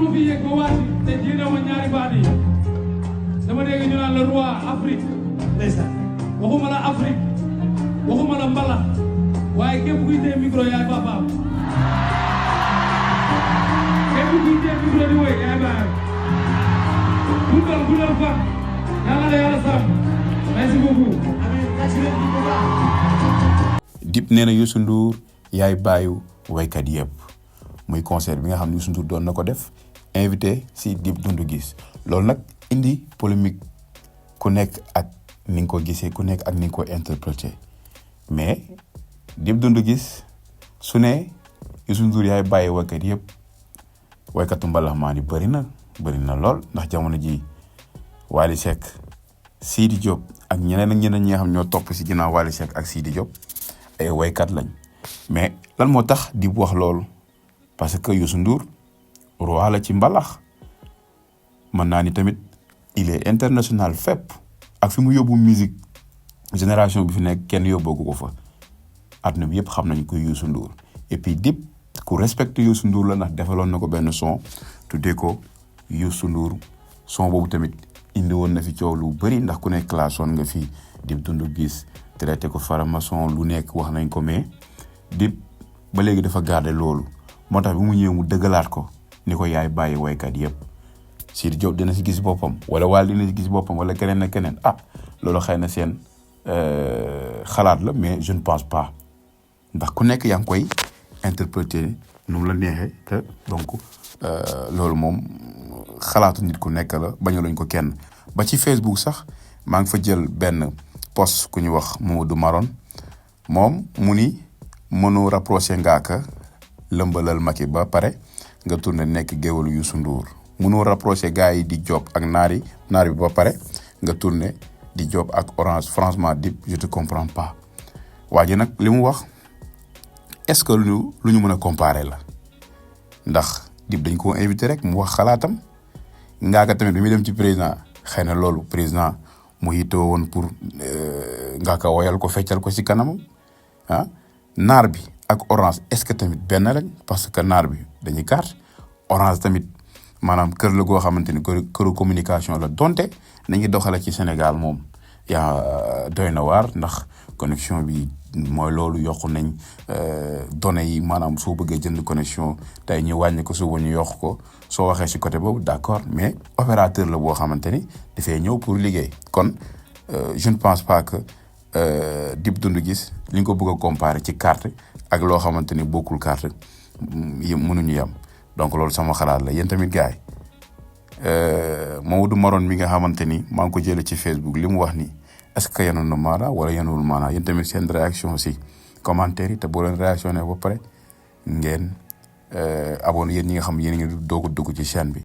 ma fi yegg ba waati te génne ma ñaari baat yi dama dégg ñu naan le roi Afrique ndeysaan waxuma la Afrique waxuma la mbala waaye képp kuy dee micro yaay papaam képp kuy dee micro di woy yaay baayam guddal fan yàlla na yàlla sàmm merci beaucoup Dip nee na Youssou Ndour yaay baayu waykat yëpp muy concert bi nga xam ne Youssou Ndour doon na ko def invité si Dip Doundou Guiss loolu nag indi polémique ku nekk ak ni nga ko gisee ku nekk ak ni nga ko interprété mais Dip Doundou Guiss su ne Youssou Ndour yaay bàyyi waykat yëpp waykatu mbalax maa ni bëri na lool ndax jamono ji Wally Seck Sidi Diop ak ñeneen ñi nga xam ñoo topp si ginnaaw Wally Seck ak Sidi Diop ay waykat lañ mais lan moo tax Dip wax loolu parce que Youssou Ndour roi la ci mbalax mën naa ni tamit il est international fépp ak fi mu yóbbu musique génération bi fi nekk kenn yóbboogu ko fa àdduna bi yëpp xam nañ ko Youssou Ndour et puis Dip ku respecte Youssou Ndour la ndax defaloon na ko benn son tuddee ko Youssou Ndour son boobu tamit indi woon na fi coow lu bëri ndax ku nekk classe nga fi Dip Doundou Guiss traité ko faramason lu nekk wax nañ ko mais Dip ba léegi dafa garder loolu moo tax bi mu ñëwee mu dëggalaat ko ni ko yaay bàyyi waykat yëpp Sidi Diop dina si gis boppam wala Wally dina si gis boppam wala keneen ak keneen loolu xëy na seen xalaat la mais je ne pense pas ndax ku nekk yaa ngi koy interpréter nu mu la neexee te donc loolu moom xalaatu nit ku nekk la bañu lañ ko kenn ba ci Facebook sax maa ngi fa jël benn post ku ñu wax Mamadou Maron moom mu ni mënoo rapproché ngaaka lëmbalal Macky ba pare nga tourné nekk géwalu Youssou Ndour mënoo rapproché gars yi di job ak naar bi ba pare nga tourné di job ak Orange franchement Dip je te comprends pas waa ji nag li mu wax est-ce que lu ñu mën a comparer la ndax Dip dañ koo invité rek mu wax xalaatam ngaaka tamit bi muy dem ci président xëy na loolu président mu yitoo woon pour ngaaka woyal ko feccal ko ci kanamam naar bi ak Orange est-ce que tamit benn lañ parce que naar bi dañuy carte Orange tamit maanaam kër la goo xamante ni këru communication la donte nañu doxale ci Sénégal moom yaa doy na waar ndax connexion bi mooy loolu yokku nañ données yi maanaam soo bëggee jënd connexion tey ñu wàññi ko suba ñu yokk ko soo waxee ci côté boobu d'accord mais opérateur la boo xamante ni dafay ñëw pour liggéey kon je ne pense pas que Dip Doundou Guiss li nga ko bëgg a comparer ci carte ak loo xamante ni bokkul carte mënuñu yem donc loolu sama xalaat la yéen tamit gars yi Mamadou Maron mi nga xamante ni maa ngi ko jëlee ci Facebook li mu wax ni est-ce que yenoon na maanaa wala yenuwul maanaa yéen tamit seen réaction aussi commentaire yi te boo leen réactionné ba pare ngeen abonné yéen ñi nga xam yéen a ngi doog a dugg ci chaîne bi.